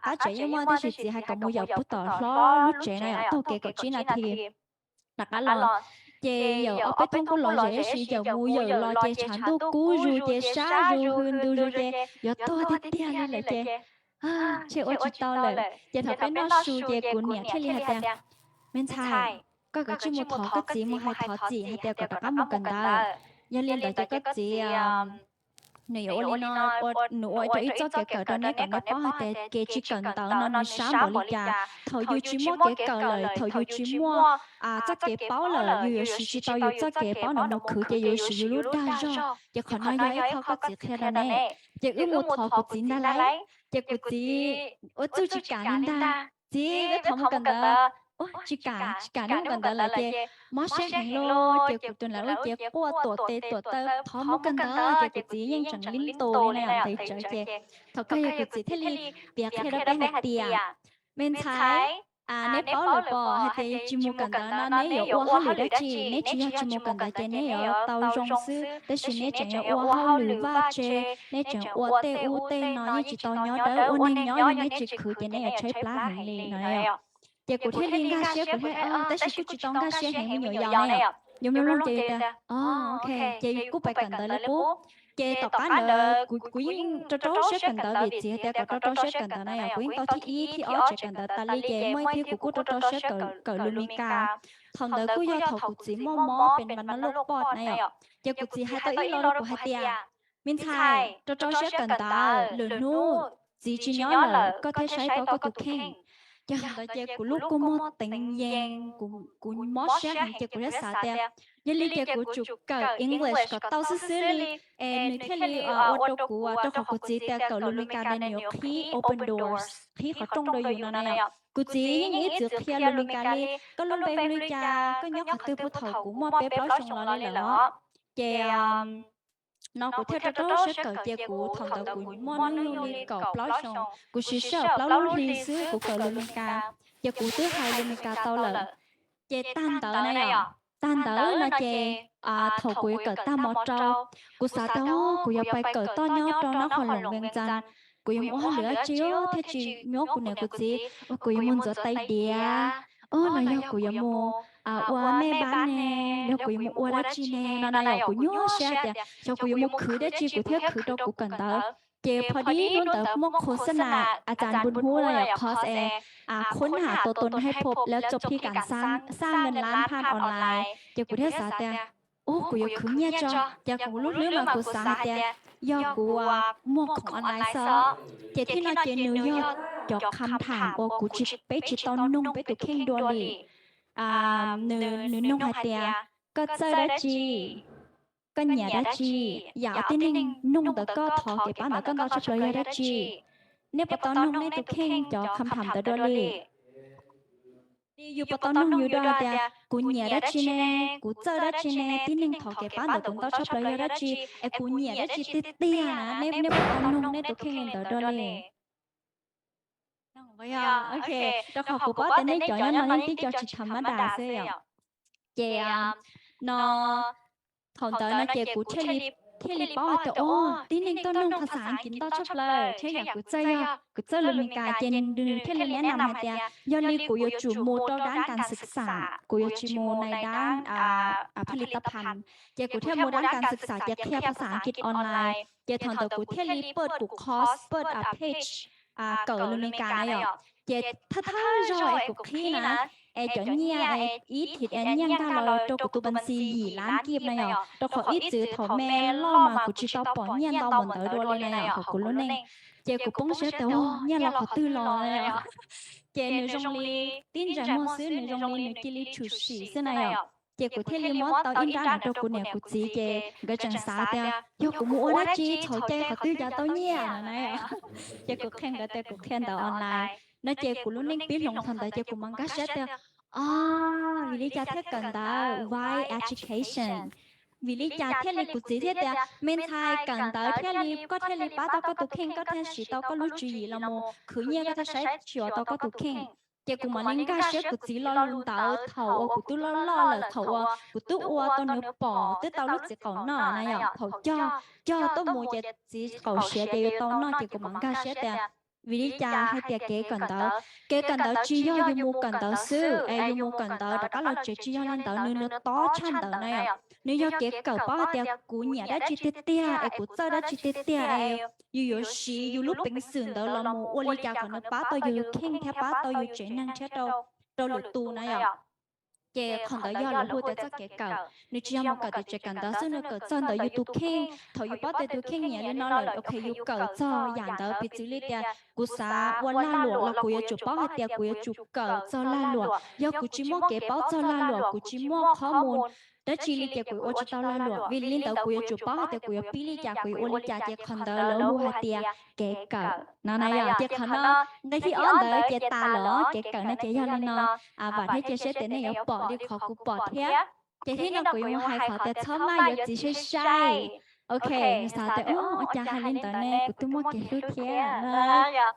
qab tsev yeej muaj, tab sis txiv hais kom mus yawm puag tom hlob lub tsev na yom, taug kev kaum tsib nas this rov qab los. Ces yawm ob peb thoob kuj los ze, tab sis yawm mus yawm los ces tshav ntuj kub zus ces sab zus hws ntus zus ces yuav tuag tiag tiag li lawm ces ntshe ua tsis tau lawm. Ces thaum peb noj su ces kuv niam thiaj li hais tias, Me ntxhais, koj kav tsij mus thov koj txiv mus hais thov txim hais tias kom rov qab mus kawm ntawv. Yog li ntawd ces koj txiv nws yuav ua li no, nws ua rau ib txoj kev kawm rau neb kom neb paub hais tias kev tsis kawm ntawv no nws sab npaum li cas. Thaum yus tsis muaj kev kawm lawm, thaum yus tsis muaj txoj kev paub lawm, yus yuav siv tsis tau yus txoj kev paub ntawd mus khwv ces yus yuav siv yus lub dag zog. Ces qhov no yog ib qho koj txiv qhia rau neb. Ces wb mus thov kuv txiv ntag lauj. Ces kuv txiv ua txuj tsis kam li ntag, Txiv, wb thov mus kawm ntawv. Ua tsis kam, tsis kam wb mus kawm ntawv lawm ces mob siab heev lauj. Ces kuv tus niam lub cev quaj tuam tes tuam taw, Thov mus kawm ntawv. Ces kuv txiv yeej tseem li ntus li na yom, ntev tsawv ces thaum kawg yog kuv txiv thiaj li piav qhia rau peb hais tias, Me ntxhais, neb paub lawm pob hais tias tsis mus kawm ntawv no neb yuav ua hauj lwm dab tsi? Neb tsis yog tsis mus kawm ntawv ces neb yuav tau zoo xwb, tab sis neb tseem yuav ua hauj lwm vaj tse, neb tseem ua tej ub tej no, yeej tsis tau nyob dawb, ua neeg nyob yog neb tsis khwv ces neb yuav tshaib plab heev li no yom. Ces kuv thiaj li nkag siab, kuv thiaj, Tab sis kuj tsis tau nkag siab heev, me nyuam yaus ne yom, yus mloog mloog ces yus tias, O, ok, ces kuj pais kawm ntawv li qub. Ces tom qab ntawd kuv yeej rau rau siab kawm ntawv vim txiv hais tias kom rau rau siab kawm ntawv na yom. Kuv yeej tau thib ib thib ob tsev kawm ntawv tas li ces muaj ib thib kuv kuj rau rau siab kawm lus Meskas. Thaum ntawd kuj yog thaum kuv txiv muaj mob pes mas no loj poj na yom. Ces kuv txiv hais tau ib lo rau kuv hais tias, Me ntxhais, rau rau siab kawm ntawv, lwm hnub txiv tsis nyob lawm koj thiaj saib paub koj tus kheej. Ces ntawd ces kuv lub kua muag teev yees, kuv mob siab heev ces kuv thiaj xav tias, Yog li ces kuv tsum kawm English kom tau xwb xwb li, es nws thiaj li ua rau kuv, rau qhov kuv txiv tias kawm lus Meskas ntawd nws yuav qhib open doors, qhib qhov rooj rau yus no na yom. Kuv txiv yeej ib txwm qhia lus Meskas li, Koj lub npe hu li cas? Koj nyob qhov twg? Puag thaum kuv muaj peb plaub xyoos los li lawm os. Ces no kuv thiaj rau rau siab kawm ces kuv thaum ntawd kuv muaj hnub nyoog li kaum plaub xyoos, kuv siv sij hawm plaub lub hli xwb kuv kawm lus Meskas, ces kuv twb hais lus Meskas tau lawm. Ces tag ntawd na yom, tag ntawd no ces thaum kuv yuav kawm tag mos rau, kuv xav tias kuv yuav pais kawm toj nyob rau nab qhov loos Vees Cas, kuv yuav mus ua hauj lwm dab tsi thiaj tsis nyuaj kuv niam kuv txiv, kuv yuav mus ntxuav tais diav, o los yog kuv yuav mus ua mej npab ne, yog kuv yuav mus ua dab tsi ne no na yom. Kuv nyuaj siab tias xyov kuv yuav mus khwv dab tsi kuv thiaj khwv rau kuv kawm ntawv. Ces phom dib hnub ntawd muaj qhua xab nas a txav npu hnub no yom, qhov es khua nam tua tus hej phom lawv txo phi kam xaj nkees lab phaj online, ces kuv thiaj xav tias, Ub, kuv yuav khwv nyiaj tso. Ces kuv lub hlwb mas kuv xav hais tias yog kuv muag khoom online xwb. Ces thib no ces nws yog cov kham tham uas kuv tsis, peb tsis tau nug peb tus kheej dua li. Nws, nws nug hais tias, Koj txawj dab tsi? Koj nyiam dab tsi? Yam uas tib neeg nug ntawm koj thov kev pab ntawm koj ntau tshaj plaws yog dab tsi? Nej puas tau nug nej tus kheej cov kham tham ntawd dua li? Li yus puas tau nug yus dua tias kuv nyiam dab tsi ne, kuv txawj dab tsi ne, tib neeg thov kev pab ntawm kuv ntau tshaj plaws yog dab tsi, es kuv nyiam dab tsi tiag tiag na? Nej, nej puas tau nug nej tus kheej li ntawd dua li? Ok, rau qhov kuv paub tias nej cov nyob no yeej tib co tsis tham mab das xwb yom. Ces no thaum ntawd no ces kuv thiaj li paub hais tias, o, tib neeg tuaj nug phas xas Askiv ntau tshaj plaws, thiab yam kuv txawj yog kuv txawj lus Meskas, ces nws thiaj li neb nam hais tias yog li kuv yuav tsum mus rau dab kas xwm xam, kuv yuav tsis mus nais dab phaj li tau phas. Ces kuv thiaj mus dab kas xwm xam ces qhia phas xas Askiv online. Ces thaum ntawd kuv thiaj li pawj kuv course, pawj page kawm lus Meskas na yom. Ces thawj thawj zaug es kuv qhib na, es cov nyiaj es ib thim es nyiaj nkag los rau kuv tus peev xwm yim lab kib na yom, rau qhov ib txwm thaum me loj mas kuv tsis tau pom nyiaj ntau npaum ntawd dua li na yom hauv kuv lub neej. Ces kuv poob siab tias, o, nyiaj los qhov twg los na yom. Ces nws zoo li tib ntsais muag xwb, nws zoo li nws cia li tshwm sim xwb na yom. Ces kuv thiaj li muab tau ib nrab no rau kuv niam kuv txiv, ces nkawd tseem xav tias yog kuv mus ua dab tsi txhaum cai qhov twg cas tau nyiaj no na. Ces kuv qhia nkawd tias kuv qhia ntawv online no, ces kuv lub neej pib hloov thaum ntawd ces kuv mam nkag siab tias, o, vim li cas thiaj kawm ntawv, why education? Vim li cas thiaj li, kuv txiv thiaj tias me ntxhais kawm ntawv thiaj li koj thiaj li pab tau koj tus kheej, koj thiaj siv tau koj lub tswv yim los mus khwv nyiaj, koj thiaj saib xyuas tau koj tus kheej. Ces kuv mam li nkag siab kuv txiv lo lus ntawd thaum uas kuv twb loj loj lawm, thaum uas kuv twb ua tau nws pom twb tau lub txiv qaum noj na yom, thaum cog, cog tuaj mus ces txiv qaum siav ces yuav tau noj, ces kuv mam nkag siab tias Vim li cas hais tias kev kawm ntawv? Kev kawm ntawv tsis yog yus mus kawm ntawv xwb es yus mus kawm ntawv rov qab los tsev, tsis yog li ntawd, nws nws tob tshaj ntawd na yom. Nws yog kev kawm paub hais tias kuv nyiam dab tsi tiag tiag es kuv txawj dab tsi tiag tiag es yus yuav siv yus lub peev xwm ntawd los mus ua li cas kom nws pab tau yus kheej thiab pab tau yus tsev neeg thiab rau lwm tus na yom. Ces qhov ntawd yog lawv hu tias txoj kev kawm, nws tsis yog mus kawm tim tsev kawm ntawv xwb, nws kawm txog ntawm yus tus kheej. Thaum yus paub tias tus kheej nyiam li no lawm, ok, yus kawm txog yam ntawd. Piv txwv li tias kuv xav ua lag luam los kuv yuav tsum paub hais tias kuv yuav tsum kawm txog lag luam. Yog kuv tsis muaj kev paub txog lag luam, kuv tsis muaj qhov mus dab tsi li ces kuv ua tsis tau lag luam. Vim li ntawd kuv yuav tsum paub hais tias kuv yuav pib li cas, kuv yuav ua li cas, ces qhov ntawd lawv hu hais tias kev kawm no na yom. Ces qhov no, nqe thib ob ntawd ces tas lawm, kev kawm no ces yog li no. Vam thiab cia siab tias nej yuav pom li qhov kuv pom thiab. Ces thiab no kuv yuav mus hais qhov tias txhob maj yuav txiv sai sai. Ok, nws xav tias ua cas hais li ntawd ne, kuv twb muaj kev hlub thiab na yom.